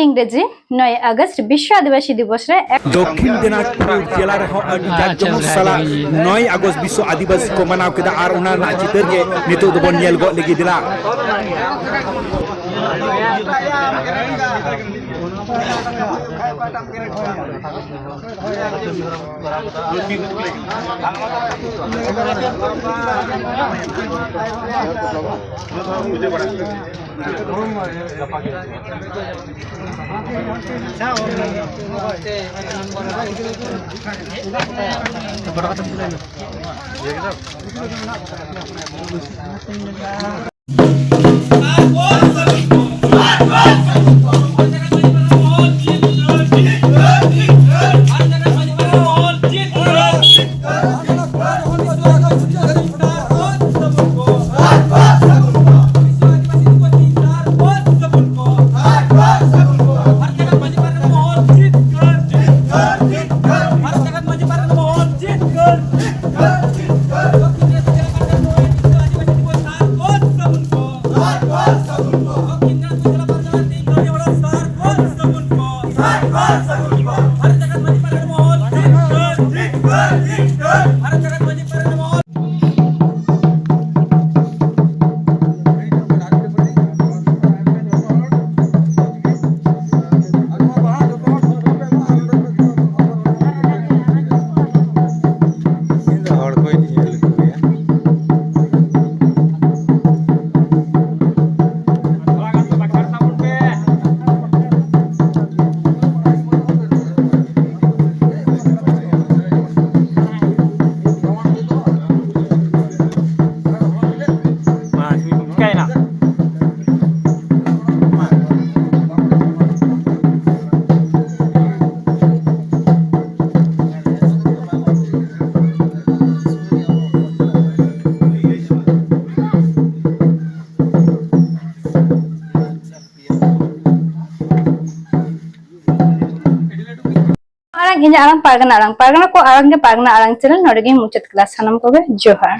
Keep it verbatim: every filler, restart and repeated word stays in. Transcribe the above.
ᱤᱝᱨᱮᱡᱤ ᱱᱚᱭ ᱟᱜᱚᱥᱴ ᱵᱤᱥᱣ ᱟᱹᱫᱤᱵᱟᱹᱥᱤ ᱫᱤᱵᱚᱥ ᱨᱮ ᱫᱚᱠᱠᱷᱤᱱ ᱫᱤᱱᱟᱡᱽᱯᱩᱨ ᱡᱮᱞᱟ ᱨᱮᱦᱚᱸ ᱟᱹᱰᱤ ᱡᱟᱠ ᱡᱚᱢᱚᱠ ᱥᱟᱞᱟᱜ ᱱᱚᱭ ᱟᱜᱚᱥᱴ ᱵᱤᱥᱣ ᱟᱹᱫᱤᱵᱟᱹᱥᱤ ᱠᱚ ᱢᱟᱱᱟᱣ ᱠᱮᱫᱟ ᱟᱨ ᱚᱱᱟ ᱨᱮᱱᱟᱜ ᱪᱤᱛᱟᱹᱨ ᱜᱮ ᱱᱤᱛᱚᱜ ᱫᱚᱵᱚᱱ ᱧᱮᱞ ᱜᱚᱫ ᱞᱟᱹᱜᱤᱫ ᱫᱮᱞᱟ᱾ ᱟᱲᱟᱝ, ᱤᱧᱟᱹᱜ ᱟᱲᱟᱝ, ᱯᱟᱨᱜᱟᱱᱟ ᱟᱲᱟᱝ, ᱯᱟᱨᱜᱟᱱᱟ ᱠᱚ ᱟᱲᱟᱝ ᱜᱮ ᱯᱟᱨᱜᱟᱱᱟ ᱟᱲᱟᱝ ᱪᱮᱱᱮᱞ᱾ ᱱᱚᱰᱮ ᱜᱤᱧ ᱢᱩᱪᱟᱹᱫ ᱠᱮᱫᱟ᱾ ᱥᱟᱱᱟᱢ ᱠᱚᱜᱮ ᱡᱚᱦᱟᱨ᱾